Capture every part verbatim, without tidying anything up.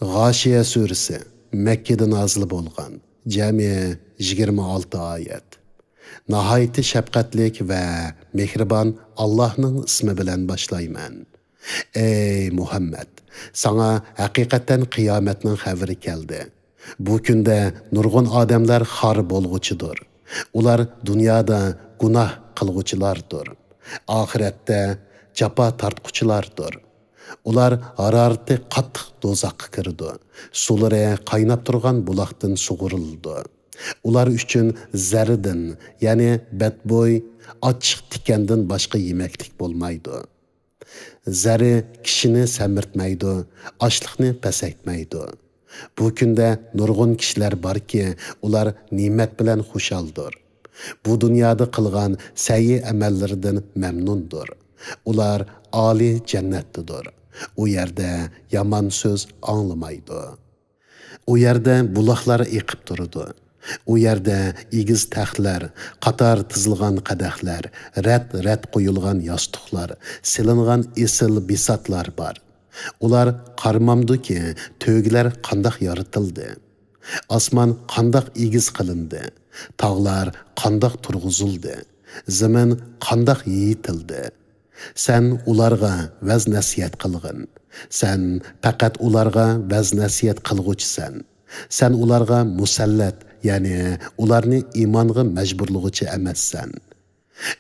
غاشىيە سۈرىسى، مەككىدە نازىل بولغان، جەمئىي يىگىرمە ئالتە ئايەت. ناھايىتى شەپقەتلىك ۋە مېھرىبان ئاللاھنىڭ ئىسمى بىلەن باشلايمەن. ئەي مۇھەممەد، ساڭا ھەقىقەتەن قىيامەتنىڭ خەۋىرى كەلدى. بۇ كۈندە نۇرغۇن ئادەملەر خار بولغۇچىدۇر. ئۇلار دۇنيادا گۇناھ قىلغۇچىلاردۇر. ئاخىرەتتە جاپا تارتقۇچىلاردۇر. ئۇلار ھارارىتى قاتتىق دوزاخقا كىرىدۇ. سۇلىرى قايناپ تۇرغان بۇلاقتىن سۇغۇرۇلىدۇ. ئۇلار ئۈچۈن زەردىن، يەنى بەتبۇي، ئاچچىق تىكەندىن باشقا يېمەكلىك بولمايدۇ. زەرى كىشىنى سەمرىتمەيدۇ، ئاچلىقنى پەسەيتمەيدۇ. بۇ كۈندە نۇرغۇن كىشىلەر باركى، ئۇلار نېمەت بىلەن خۇشالدۇر. بۇ دۇنيادا قىلغان سەئيى ئەمەللىرىدىن مەمنۇندۇر. ئۇلار ئالىي جەننەتتىدۇر. ئۇ يەردە يامان سۆز ئاڭلىمايدۇ. ئۇ يەردە بۇلاقلار ئېقىپ تۇرىدۇ. ئۇ يەردە ئېگىز تەختلەر، قاتار تىزىلغان قەدەھلەر، رەت-رەت قويۇلغان ياستۇقلار، سېلىنغان ئېسىل بىساتلار بار. ئۇلار قارىمامدۇكى، تۆگىلەر قانداق يارىتىلدى؟ ئاسمان قانداق ئېگىز قىلىندى؟ تاغلار قانداق تۇرغۇزۇلدى؟ زېمىن قانداق يېيىتىلدى؟ سەن ئۇلارغا ۋەز-نەسىھەت قىلغىن. سەن پەقەت ئۇلارغا ۋەز-نەسىھەت قىلغۇچىسەن. سەن ئۇلارغا مۇسەللەت، يەنى ئۇلارنى ئىمانغا مەجبۇرلىغۇچى ئەمەسسەن.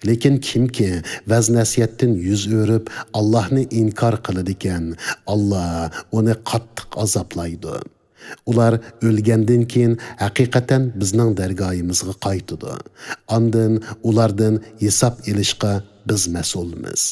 لېكىن كىمكى ۋەز-نەسىھەتتىن يۈز ئۆرۈپ، ئاللاھنى ئىنكار قىلىدىكەن، ئاللا ئۇنى قاتتىق ئازابلايدۇ. ئۇلار ئۆلگەندىن كېيىن ھەقىقەتەن بىزنىڭ دەرگاھىمىزغا قايتىدۇ. ئاندىن ئۇلاردىن ھېساب ئېلىشقا بىز مەسئۇلمىز.